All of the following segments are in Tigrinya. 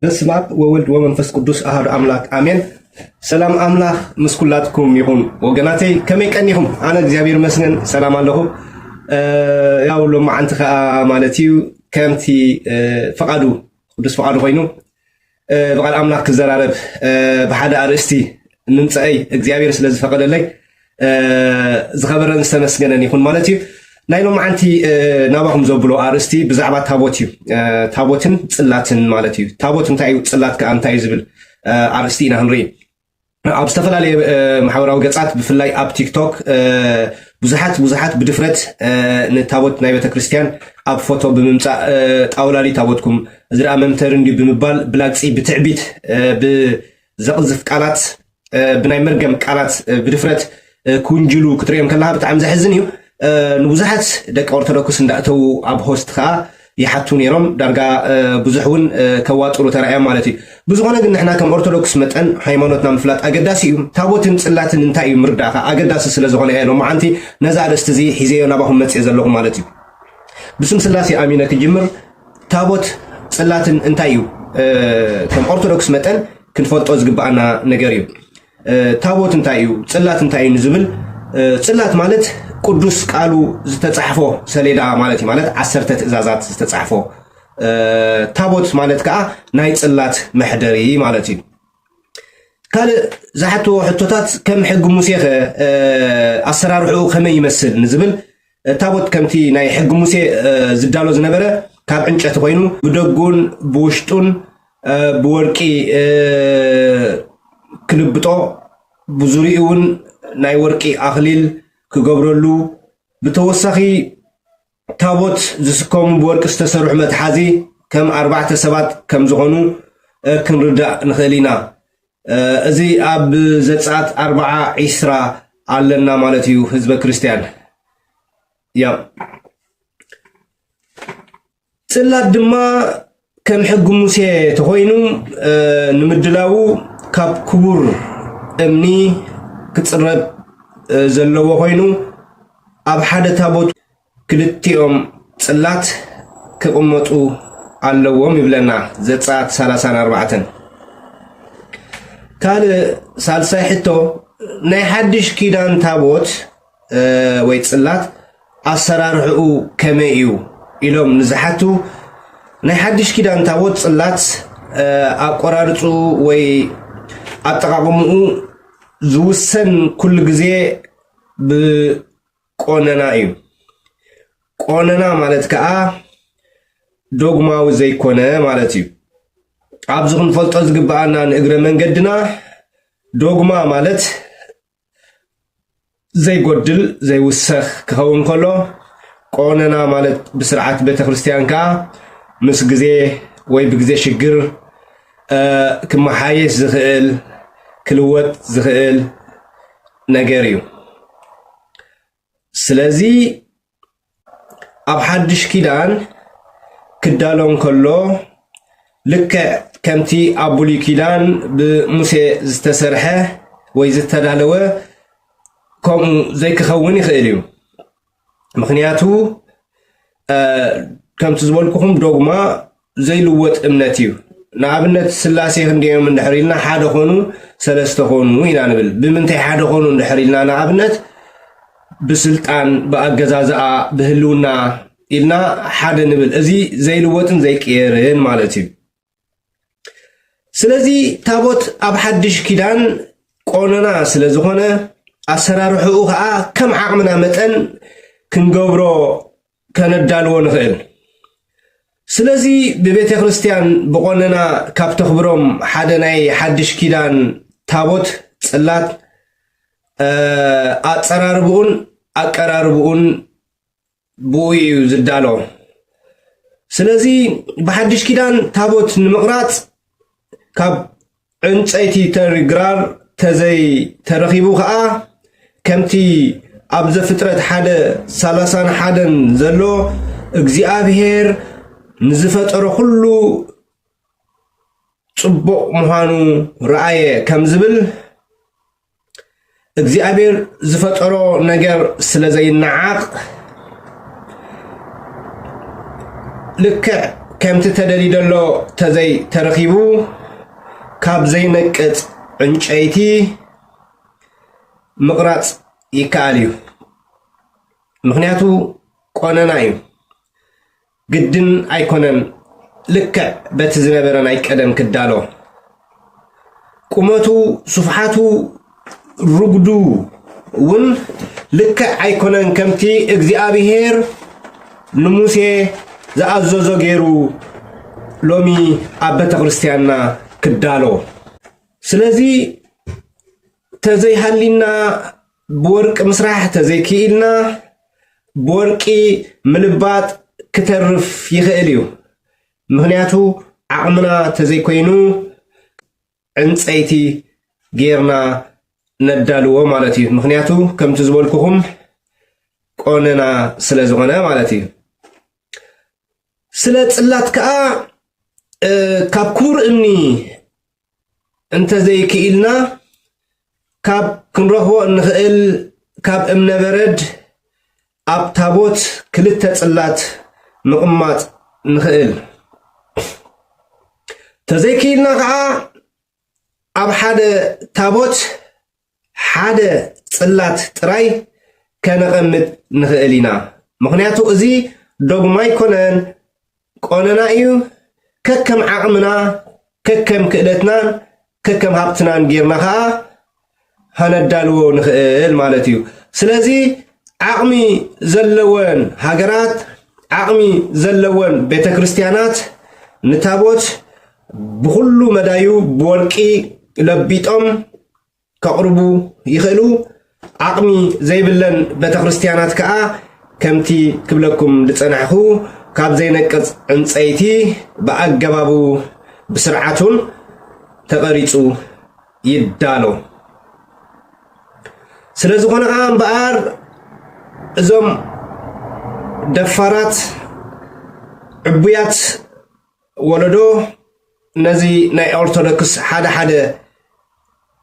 በስመ ኣብ ወወልድ ወመንፈስ ቅዱስ ኣሐዱ ኣምላክ ኣሜን። ሰላም ኣምላኽ ምስ ኩላትኩም ይኹን ወገናተይ፣ ከመይ ቀኒኹም? ኣነ እግዚኣብሔር ይመስገን ሰላም ኣለኹ። እ፣ ያው ሎማዓንቲ ከኣ ማለት እዩ ከምቲ፣ እ፣ ፍቓዱ፣ ቅዱስ ፍቓዱ ኮይኑ፣ እ፣ ብቓል ኣምላኽ ክዘራረብ፣ እ፣ ብሓደ ኣርእስቲ ንምጸአይ እግዚኣብሔር ስለ ዝፈቐደለይ፣ እ፣ ዝኸበረን ዝተመስገነን ይኹን ማለት እዩ። ናይ ሎማዓንቲ፣ እ፣ ናባኹም ዘብሎ ኣርእስቲ ብዛዕባ ታቦት እዩ። እ፣ ታቦትን ጽላትን ማለት እዩ። ታቦት እንታይ እዩ? ጽላት ከኣ እንታይ እዩ ዝብል፣ እ፣ ኣርእስቲ ኢና ክንርኢ። ኣብ ዝተፈላለየ፣ እ፣ ማሕበራዊ ገጻት ብፍላይ ኣብ ቲክቶክ፣ እ፣ ብዙሓት፣ ብዙሓት ብድፍረት፣ እ፣ ንታቦት ናይ ቤተክርስትያን ኣብ ፎቶ ብምምጻእ፣ እ፣ ጣውላ ድዩ ታቦትኩም? እዚ ደኣ መምተሪ እንድዩ ብምባል ብላግጺ ብትዕቢት፣ እ፣ ብዘቕዝፍ ቃላት፣ እ፣ ብናይ መርገም ቃላት፣ እ፣ ብድፍረት፣ እ፣ ክውንጅሉ ክትርእዮም ከለኻ ብጣዕሚ ዘሕዝን እዩ። እ፣ ንብዙሓት ደቂ ኦርቶዶክስ እንዳእተዉ ኣብ ሆስት ከኣ ይሓቱ ነይሮም። ዳርጋ፣ እ፣ ብዙሕ እውን፣ እ፣ ከዋጥሩ ተራእዮም ማለት እዩ። ብዝኾነ ግን ንሕና ከም ኦርቶዶክስ መጠን ሃይማኖትና ምፍላጥ ኣገዳሲ እዩ። ታቦትን ጽላትን እንታይ እዩ ምርዳእ ከኣ ኣገዳሲ ስለ ዝኾነ እየ ሎማዓንቲ ነዚ ኣርእስቲ እዚ ሒዘዮ ናባኹም መጽየ ዘለኹ ማለት እዩ። ብስም ስላሴ ኣሚነ ክጅምር። ታቦት ጽላትን እንታይ እዩ? እ፣ ከም ኦርቶዶክስ መጠን ክንፈልጦ ዝግብኣና ነገር እዩ። እ፣ ታቦት እንታይ እዩ? ጽላት እንታይ እዩ ንዝብል፣ እ፣ ጽላት ማለት ቅዱስ ቃሉ ዝተጻሕፎ ሰሌዳ ማለት እዩ። ማለት ዓሰርተ ትእዛዛት ዝተጻሕፎ፣ እ፣ ታቦት ማለት ከኣ ናይ ጽላት መሕደሪ ማለት እዩ። ካልእ ዝሓትዎ ሕቶታት ከም ሕጊ ሙሴ ኸ፣ እ፣ ኣሰራርሕኡ ከመይ ይመስል ንዝብል፣ እ፣ ታቦት ከምቲ ናይ ሕጊ ሙሴ፣ እ፣ ዝዳሎ ዝነበረ ካብ ዕንጨቲ ኮይኑ ብደጉን ብውሽጡን፣ እ፣ ብወርቂ፣ እ፣ ክልብጦ፣ ብዙሪኡ እውን ናይ ወርቂ ኣኽሊል ክገብረሉ፣ ብተወሳኺ ታቦት ዝስከሙ ብወርቂ ዝተሰርሑ መትሓዚ ከም ኣርባዕተ ሰባት ከም ዝኾኑ፣ እ፣ ክንርዳእ ንኽእል ኢና። እ፣ እዚ ኣብ ዘጸኣት ኣርብዓ ዒስራ ኣለና ማለት እዩ፣ ህዝበ ክርስቲያን። ያ። ጽላት ድማ ከም ሕጊ ሙሴ ተኾይኑ፣ እ፣ ንምድላዉ ካብ ክቡር እምኒ ክጽረብ፣ እ፣ ዘለዎ ኮይኑ፣ ኣብ ሓደ ታቦት ክልቲኦም ጽላት ክቕመጡ ኣለዎም ይብለና ዘጸኣት ሰላሳን ኣርባዕተን። ካልእ ሳልሳይ ሕቶ፣ ናይ ሓድሽ ኪዳን ታቦት፣ እ፣ ወይ ጽላት ኣሰራርሕኡ ከመይ እዩ ኢሎም ንዝሓቱ፣ ናይ ሓድሽ ኪዳን ታቦት ጽላት፣ እ፣ ኣቆራርጹ ወይ ኣጠቓቕምኡ ዝውሰን ኩሉ ግዜ ብቆነና እዩ። ቆነና ማለት ከኣ ዶግማዊ ዘይኮነ ማለት እዩ። ኣብዚ ክንፈልጦ ዝግብኣና ንእግረ መንገድና፣ ዶግማ ማለት ዘይጎድል፣ ዘይውሰኽ ክኸውን ከሎ፣ ቆነና ማለት ብስርዓት ቤተ ክርስቲያን ከኣ ምስ ግዜ ወይ ብግዜ ሽግር፣ እ፣ ክመሓየሽ ዝኽእል፣ ክልወጥ ዝኽእል ነገር እዩ። ስለዚ ኣብ ሓድሽ ኪዳን ክዳሎ እንከሎ፣ ልክዕ ከምቲ ኣብ ብሉይ ኪዳን ብሙሴ ዝተሰርሐ ወይ ዝተዳለወ፣ ከምኡ ዘይክኸውን ይኽእል እዩ። ምኽንያቱ፣ እ፣ ከምቲ ዝበልኩኹም ዶግማ ዘይልወጥ እምነት እዩ። ንኣብነት፣ ስላሴ ክንደዮም እንድሕር ኢልና፣ ሓደ ኾኑ፣ ሰለስተ ኾኑ ኢና ንብል። ብምንታይ ሓደ ኾኑ እንድሕር ኢልና፣ ንኣብነት፣ ብስልጣን፣ ብኣገዛዝኣ፣ ብህልውና ኢልና ሓደ ንብል። እዚ ዘይልወጥን ዘይቅየርን ማለት እዩ። ስለዚ ታቦት ኣብ ሓድሽ ኪዳን ቆነና ስለ ዝኾነ፣ ኣሰራርሕኡ ኸኣ ከም ዓቕምና መጠን ክንገብሮ ከነዳልዎ ንኽእል። ስለዚ ብቤተ ክርስቲያን ብቆነና ካብ ተኽብሮም ሓደ ናይ ሓድሽ ኪዳን ታቦት፣ ጽላት፣ እ፣ ኣጸራርብኡን ኣቀራርብኡን ብኡ እዩ ዝዳሎ። ስለዚ ብሓድሽ ኪዳን ታቦት ንምቕራጽ ካብ ዕንጸይቲ ተሪ ግራር ተዘይ ተረኺቡ ኸኣ፣ ከምቲ ኣብ ዘፍጥረት ሓደ ሰላሳን ሓደን ዘሎ፣ እግዚኣብሔር ንዝፈጠሮ ኩሉ ጽቡቕ ምዃኑ ረኣየ ከም ዝብል፣ እግዚኣብሔር ዝፈጠሮ ነገር ስለ ዘይነዓቕ፣ ልክዕ ከምቲ ተደልዩ ዘሎ ተዘይ ተረኺቡ፣ ካብ ዘይነቅጽ ዕንጨይቲ ምቕራጽ ይከኣል እዩ። ምኽንያቱ ቆነና እዩ። ግድን ኣይኮነን ልክዕ በቲ ዝነበረ ናይ ቀደም ክዳሎ። ቁመቱ፣ ስፍሓቱ፣ ርጉዱ እውን ልክዕ ኣይኮነን ከምቲ እግዚኣብሄር ንሙሴ ዝኣዘዞ ገይሩ ሎሚ ኣብ ቤተ ክርስቲያንና ክዳሎ። ስለዚ ተዘይሃሊና ብወርቂ ምስራሕ ተዘይክኢልና ብወርቂ ምልባጥ ክተርፍ ይኽእል እዩ። ምኽንያቱ ዓቕምና ተዘይኮይኑ ዕንፀይቲ ጌርና ነዳልዎ ማለት እዩ። ምኽንያቱ ከምቲ ዝበልኩኹም ቆነና ስለ ዝኾነ ማለት እዩ። ስለ ጽላት ከኣ፣ እ፣ ካብ ክቡር እምኒ እንተዘይክኢልና ካብ ክንረኽቦ እንኽእል ካብ እምነ በረድ ኣብ ታቦት ክልተ ጽላት ምቕማጥ ንኽእል። ተዘይክኢልና ከኣ ኣብ ሓደ ታቦት ሓደ ጽላት ጥራይ ከነቐምጥ ንኽእል ኢና። ምኽንያቱ እዚ ዶግማ ኣይኮነን፣ ቆነና እዩ። ከከም ዓቕምና፣ ከከም ክእለትናን ከከም ሃብትናን ጌርና ኸኣ ኸነዳልዎ ንኽእል ማለት እዩ። ስለዚ ዓቕሚ ዘለወን ሃገራት፣ ዓቕሚ ዘለወን ቤተ ክርስቲያናት ንታቦት ብኹሉ መዳዩ ብወርቂ ለቢጦም ከቕርቡ ይኽእሉ። ዓቕሚ ዘይብለን ቤተ ክርስቲያናት ከኣ ከምቲ ክብለኩም ዝጸናሕኹ ካብ ዘይነቅጽ ዕንጸይቲ ብኣገባቡ ብስርዓቱን ተቐሪጹ ይዳሎ። ስለ ዝኾነ ከኣ እምበኣር እዞም ደፋራት ዕቡያት ወለዶ ነዚ ናይ ኦርቶዶክስ ሓደ ሓደ፣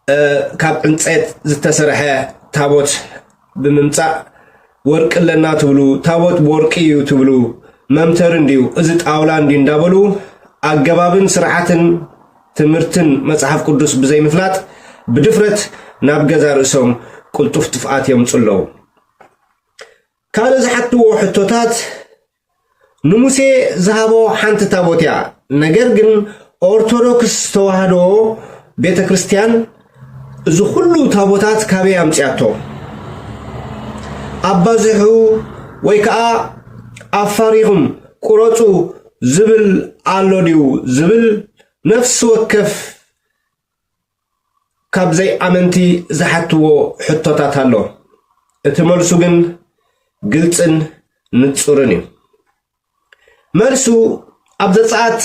እ፣ ካብ ዕንፀት ዝተሰርሐ ታቦት ብምምፃእ፣ ወርቂ ኣለና ትብሉ፣ ታቦት ብወርቂ እዩ ትብሉ፣ መምተሪ እንድዩ፣ እዚ ጣውላ እንድዩ እንዳበሉ ኣገባብን ስርዓትን ትምህርትን መጽሓፍ ቅዱስ ብዘይምፍላጥ ብድፍረት ናብ ገዛ ርእሶም ቅልጡፍ ጥፍኣት የምፁ ኣለዉ። ካልእ ዝሓትዎ ሕቶታት፣ ንሙሴ ዝሃቦ ሓንቲ ታቦት እያ። ነገር ግን ኦርቶዶክስ ተዋህዶ ቤተ ክርስቲያን እዚ ኩሉ ታቦታት ካበይ ኣምፅያቶ? ኣባዝሑ ወይ ከዓ ኣፋሪኹም ቁረፁ ዝብል ኣሎ ድዩ ዝብል ነፍሲ ወከፍ ካብ ዘይኣመንቲ ዝሓትዎ ሕቶታት ኣሎ። እቲ መልሱ ግን ግልጽን ንጹርን እዩ። መልሱ ኣብ ዘጸኣት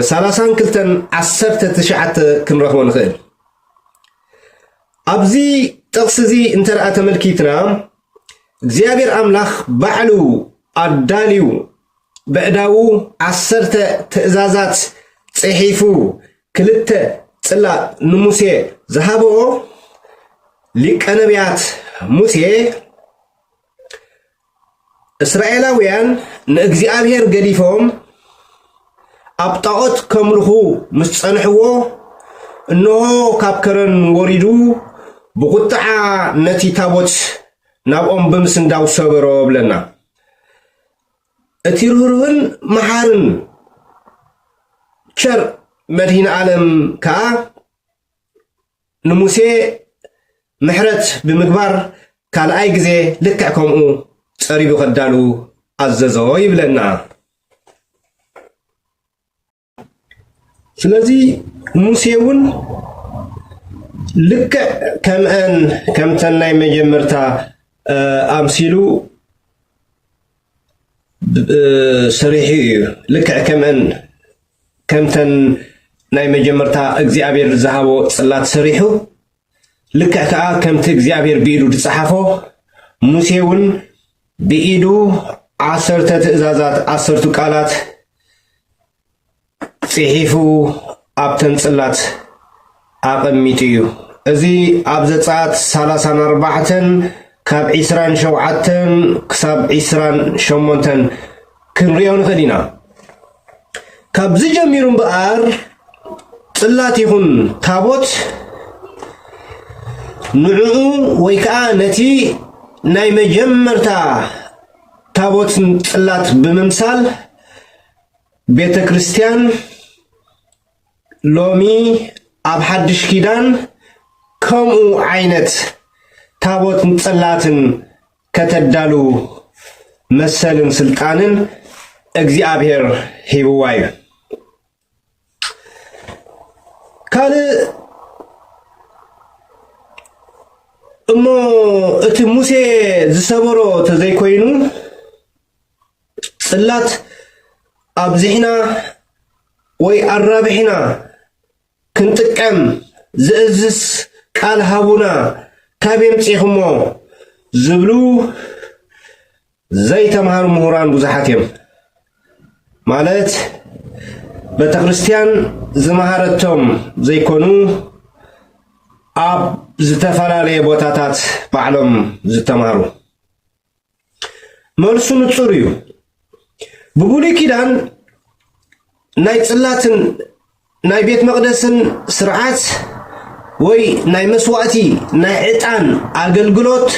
ሰላሳን ክልተን ዓሰርተ ትሽዓተ ክንረኽቦ ንኽእል። ኣብዚ ጥቕሲ እዚ እንተ ደኣ ተመልኪትና፣ እግዚኣብሔር ኣምላኽ ባዕሉ ኣዳልዩ፣ በእዳዉ ዓሰርተ ትእዛዛት ጽሒፉ፣ ክልተ ጽላት ንሙሴ ዝሃቦ፣ ሊቀ ነቢያት ሙሴ፣ እስራኤላውያን ንእግዚኣብሔር ገዲፎም ኣብ ጣዖት ከምልኹ ምስ ጸንሕዎ፣ እንሆ፣ ካብ ከረን ወሪዱ ብቁጥዓ ነቲ ታቦት ናብኦም ብምስንዳው ሰበሮ ብለና። እቲ ርህሩህን መሓርን ቸር መድሂን ዓለም ከኣ ንሙሴ ምሕረት ብምግባር ካልኣይ ግዜ ልክዕ ከምኡ ጸሪቡ ከዳሉ ኣዘዞ ይብለና። ስለዚ ሙሴ እውን ልክዕ ከምአን ከምተን ናይ መጀመርታ፣ እ፣ ኣምሲሉ፣ እ፣ ሰሪሑ እዩ። ልክዕ ከምአን ከምተን ናይ መጀመርታ እግዚኣብሔር ዝሃቦ ጽላት ሰሪሑ፣ ልክዕ ከኣ ከምቲ እግዚኣብሔር ብኢዱ ዝጸሓፎ፣ ሙሴ እውን ብኢዱ ዓሰርተ ትእዛዛት፣ ዓሰርቱ ቃላት ጽሒፉ ኣብተን ጽላት ኣቐሚጡ እዩ። እዚ ኣብ ዘጸኣት ሰላሳን ኣርባዕተን ካብ ዒስራን ሸውዓተን ክሳብ ዒስራን ሸሞንተን ክንርእዮ ንኽእል ኢና። ካብዚ ጀሚሩ እምበኣር ጽላት ይኹን ታቦት ንዕኡ ወይ ከኣ ነቲ ናይ መጀመርታ ታቦትን ጽላት ብምምሳል ቤተ ክርስቲያን ሎሚ ኣብ ሓድሽ ኪዳን ከምኡ ዓይነት ታቦትን ጽላትን ከተዳሉ መሰልን ስልጣንን እግዚኣብሔር ሂብዋ እዩ። ካልእ እሞ እቲ ሙሴ ዝሰበሮ ተዘይኮይኑ ጽላት ኣብዚሕና ወይ ኣራብሒና ክንጥቀም ዝእዝዝ ቃል ሃቡና ካብ የምጺኹሞ ዝብሉ ዘይተምሃሩ ምሁራን ብዙሓት እዮም። ማለት ቤተ ክርስቲያን ዝመሃረቶም ዘይኮኑ ኣብ ዝተፈላለየ ቦታታት ባዕሎም ዝተምሃሩ። መልሱ ንጹር እዩ። ብብሉይ ኪዳን ናይ ጽላትን ናይ ቤት መቕደስን ስርዓት ወይ ናይ መስዋእቲ ናይ ዕጣን ኣገልግሎት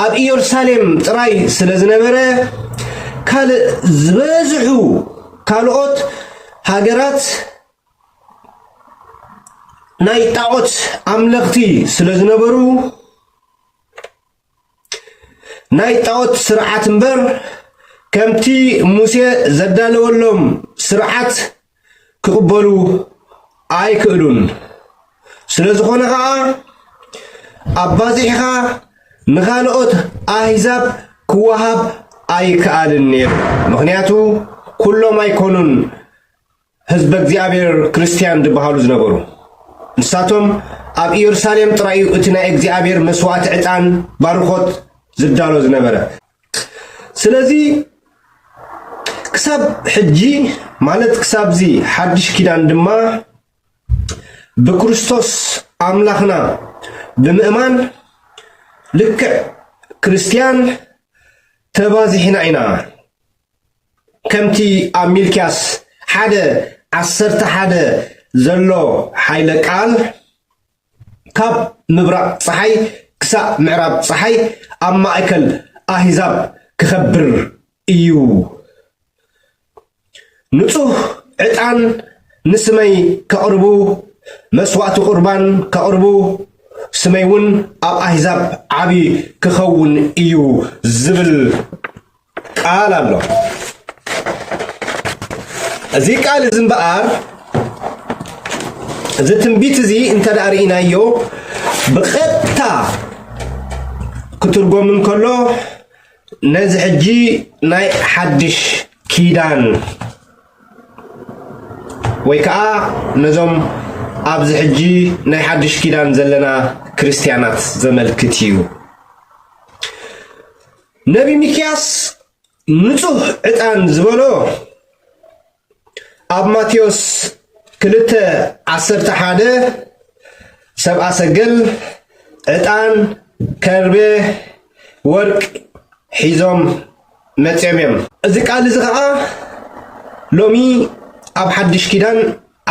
ኣብ ኢየሩሳሌም ጥራይ ስለ ዝነበረ ካልእ ዝበዝሑ ካልኦት ሃገራት ናይ ጣዖት ኣምለኽቲ ስለ ዝነበሩ ናይ ጣዖት ስርዓት እምበር ከምቲ ሙሴ ዘዳለወሎም ስርዓት ክቕበሉ ኣይክእሉን። ስለ ዝኾነ ኸዓ ኣባዚሕኻ ንኻልኦት ኣህዛብ ክወሃብ ኣይከኣልን ነይሩ። ምኽንያቱ ኩሎም ኣይኮኑን ህዝበ እግዚኣብሔር ክርስትያን ዝበሃሉ ዝነበሩ። ንሳቶም ኣብ ኢየሩሳሌም ጥራይ እዩ እቲ ናይ እግዚኣብሔር መስዋእቲ ዕጣን ባርኾት ዝዳሎ ዝነበረ። ስለዚ ክሳብ ሕጂ ማለት ክሳብዚ ሓድሽ ኪዳን ድማ ብክርስቶስ ኣምላኽና ብምእማን ልክዕ ክርስትያን ተባዚሕና ኢና። ከምቲ ኣብ ሚልክያስ ሓደ ዓሰርተ ሓደ ዘሎ ሓይለ ቃል ካብ ምብራቕ ጸሓይ ክሳብ ምዕራብ ጸሓይ ኣብ ማእከል ኣህዛብ ክኸብር እዩ። ንጹህ ዕጣን ንስመይ ከቕርቡ፣ መስዋእቲ ቁርባን ከቕርቡ፣ ስመይ እውን ኣብ ኣህዛብ ዓቢ ክኸውን እዩ ዝብል ቃል ኣሎ። እዚ ቃል እዚ እምበኣር፣ እዚ ትንቢት እዚ እንተ ደኣ ርኢናዮ ብቐጥታ ክትርጎም እንከሎ፣ ነዚ ሕጂ ናይ ሓድሽ ኪዳን ወይ ከዓ ነዞም ኣብዚ ሕጂ ናይ ሓድሽ ኪዳን ዘለና ክርስትያናት ዘመልክት እዩ። ነቢ ሚክያስ ንጹህ ዕጣን ዝበሎ ኣብ ማቴዎስ ክልተ ዓሰርተ ሓደ ሰብኣ ሰገል ዕጣን፣ ከርቤ፣ ወርቂ ሒዞም መጺኦም እዮም። እዚ ቃል እዚ ኸዓ ሎሚ ኣብ ሓድሽ ኪዳን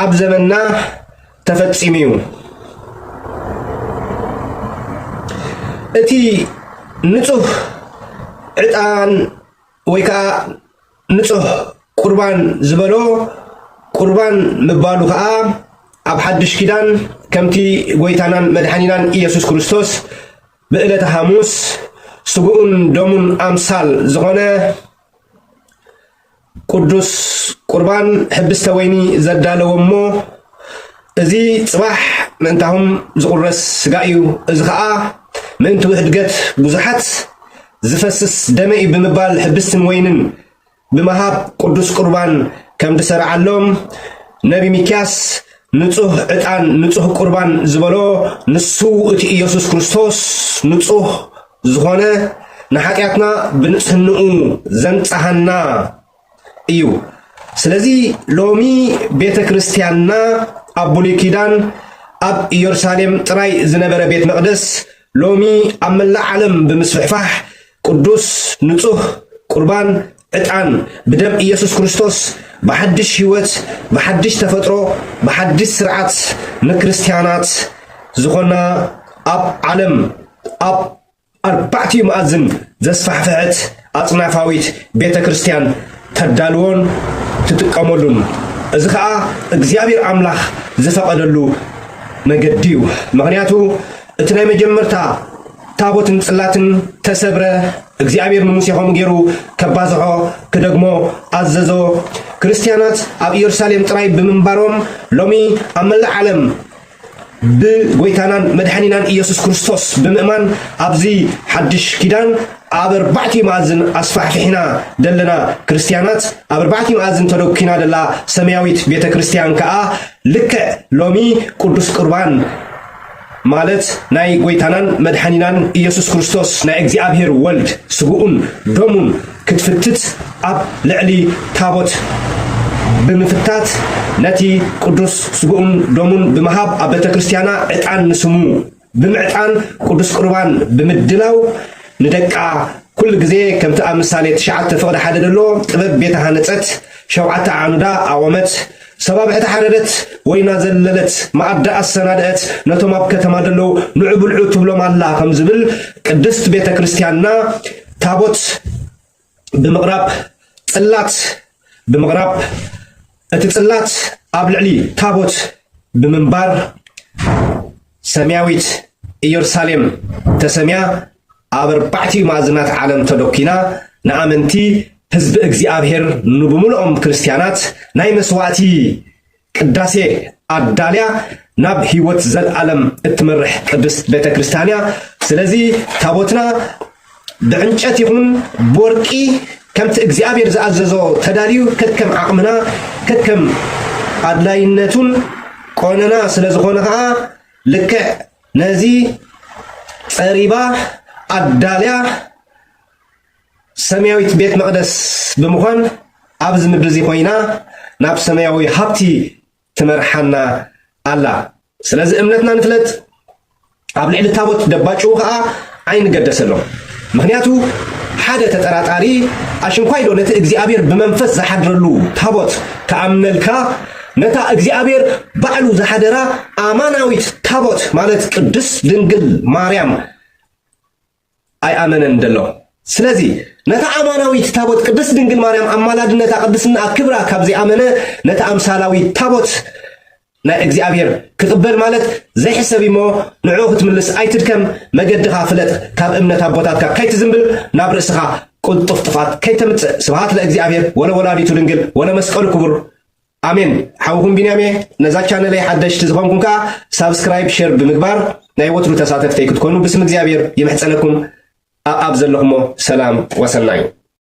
ኣብ ዘመንና ተፈጺሙ እዩ። እቲ ንጹህ ዕጣን ወይ ከዓ ንጹህ ቁርባን ዝበሎ ቁርባን ምባሉ ኸዓ ኣብ ሓድሽ ኪዳን ከምቲ ጎይታናን መድሓኒናን ኢየሱስ ክርስቶስ ብዕለተ ሓሙስ ስግኡን ደሙን ኣምሳል ዝኾነ ቅዱስ ቁርባን ሕብስተ ወይኒ ዘዳለወ እሞ፣ እዚ ጽባሕ ምእንታኹም ዝቑረስ ስጋ እዩ፣ እዚ ኸኣ ምእንቲ ውሕድገት ብዙሓት ዝፈስስ ደመ እዩ ብምባል ሕብስትን ወይንን ብምሃብ ቅዱስ ቁርባን ከም ዝሰርዓሎም ነቢ ሚክያስ ንጹህ ዕጣን ንጹህ ቁርባን ዝበሎ ንሱ እቲ ኢየሱስ ክርስቶስ ንጹህ ዝኾነ ንሓጢኣትና ብንጽህንኡ ዘንጻሃና እዩ። ስለዚ ሎሚ ቤተ ክርስቲያንና ኣብ ብሉይ ኪዳን ኣብ ኢየሩሳሌም ጥራይ ዝነበረ ቤት መቕደስ ሎሚ ኣብ መላእ ዓለም ብምስፍሕፋሕ ቅዱስ ንጹህ ቁርባን ዕጣን ብደም ኢየሱስ ክርስቶስ ብሓድሽ ህይወት፣ ብሓድሽ ተፈጥሮ፣ ብሓድሽ ስርዓት ንክርስትያናት ዝኾና ኣብ ዓለም ኣብ ኣርባዕቲኡ መኣዝን ዘስፋሕፍሐት ኣጽናፋዊት ቤተ ክርስቲያን ተዳልዎን ትጥቀመሉን። እዚ ኸኣ እግዚኣብሔር ኣምላኽ ዝፈቐደሉ መገዲ እዩ። ምኽንያቱ እቲ ናይ መጀመርታ ታቦትን ጽላትን ተሰብረ፣ እግዚኣብሔር ንሙሴ ከምኡ ገይሩ ከባዝሖ ክደግሞ ኣዘዞ። ክርስትያናት ኣብ ኢየሩሳሌም ጥራይ ብምንባሮም ሎሚ ኣብ መላእ ዓለም ብጎይታናን መድሓኒናን ኢየሱስ ክርስቶስ ብምእማን ኣብዚ ሓድሽ ኪዳን ኣብ ኣርባዕቲኡ መኣዝን ኣስፋሕፊሕና ደለና ክርስትያናት፣ ኣብ ኣርባዕቲኡ መኣዝን ተደኪና ደላ ሰማያዊት ቤተ ክርስቲያን ከኣ ልክዕ ሎሚ ቅዱስ ቁርባን ማለት ናይ ጎይታናን መድሓኒናን ኢየሱስ ክርስቶስ ናይ እግዚኣብሔር ወልድ ስግኡን ደሙን ክትፍትት ኣብ ልዕሊ ታቦት ብምፍታት ነቲ ቅዱስ ስግኡን ደሙን ብምሃብ ኣብ ቤተ ክርስቲያና ዕጣን ንስሙ ብምዕጣን ቅዱስ ቁርባን ብምድላው ንደቃ ኩሉ ግዜ ከምቲ ኣብ ምሳሌ ትሽዓተ ፍቕዲ ሓደ ዘሎ ጥበብ ቤተ ሃነጸት ሸውዓተ ኣዕኑዳ ኣቖመት ሰባብዕቲ ሓረደት ወይና ዘለለት መኣዲ ኣሰናደአት ነቶም ኣብ ከተማ ዘለዉ ንዑ ብልዑ ትብሎም ኣላ ከም ዝብል ቅድስት ቤተ ክርስቲያንና ታቦት ብምቕራብ ጽላት ብምቕራብ እቲ ጽላት ኣብ ልዕሊ ታቦት ብምንባር ሰማያዊት ኢየሩሳሌም ተሰምያ ኣብ ኣርባዕቲኡ ማእዝናት ዓለም ተደኪና ንኣመንቲ ህዝቢ እግዚኣብሔር ንብምልኦም ክርስትያናት ናይ መስዋዕቲ ቅዳሴ ኣዳልያ ናብ ህይወት ዘለዓለም እትመርሕ ቅድስት ቤተ ክርስቲያን እያ። ስለዚ ታቦትና ብዕንጨት ይኹን ብወርቂ ከምቲ እግዚኣብሔር ዝኣዘዞ ተዳልዩ ከከም ዓቕምና ከከም ኣድላይነቱን ቆነና ስለ ዝኾነ ኸዓ ልክዕ ነዚ ጸሪባ ኣዳልያ ሰማያዊት ቤት መቕደስ ብምዃን ኣብዚ ምድሪ እዚ ኮይና ናብ ሰማያዊ ሃብቲ ትመርሓና ኣላ። ስለዚ እምነትና ንፍለጥ፣ ኣብ ልዕሊ ታቦት ደባጭዉ ኸዓ ኣይንገደሰሎም። ምኽንያቱ ሓደ ተጠራጣሪ ኣሽንኳይ ዶ ነቲ እግዚኣብሔር ብመንፈስ ዝሓድረሉ ታቦት ክኣምነልካ ነታ እግዚኣብሔር ባዕሉ ዝሓደራ ኣማናዊት ታቦት ማለት ቅድስት ድንግል ማርያም ኣይኣመነን ደሎ። ስለዚ ነታ ኣማናዊት ታቦት ቅድስት ድንግል ማርያም ኣማላድነታ ቅድስና ክብራ ካብ ዘይኣመነ ነታ ኣምሳላዊት ታቦት ናይ እግዚኣብሔር ክቕበል ማለት ዘይሕሰብ እሞ ንዕኡ ክትምልስ ኣይትድከም። መገድኻ ፍለጥ፣ ካብ እምነት ኣቦታትካ ከይትዝንብል ናብ ርእስኻ ቁልጡፍ ጥፍኣት ከይተምጽእ። ስብሃት ለእግዚኣብሔር ወለወላዲቱ ድንግል ወለመስቀሉ ክቡር። ኣሜን። ሓውኹም ቢንያም እየ። ነዛ ቻነለይ ሓደሽቲ ዝኾንኩም ከኣ ሳብስክራይብ ሸር ብምግባር ናይ ወትሩ ተሳተፍተይ ክትኮኑ ብስም እግዚኣብሔር ይምሕጸነኩም። ኣኣብ ዘለኹሞ ሰላም ወሰናዩ።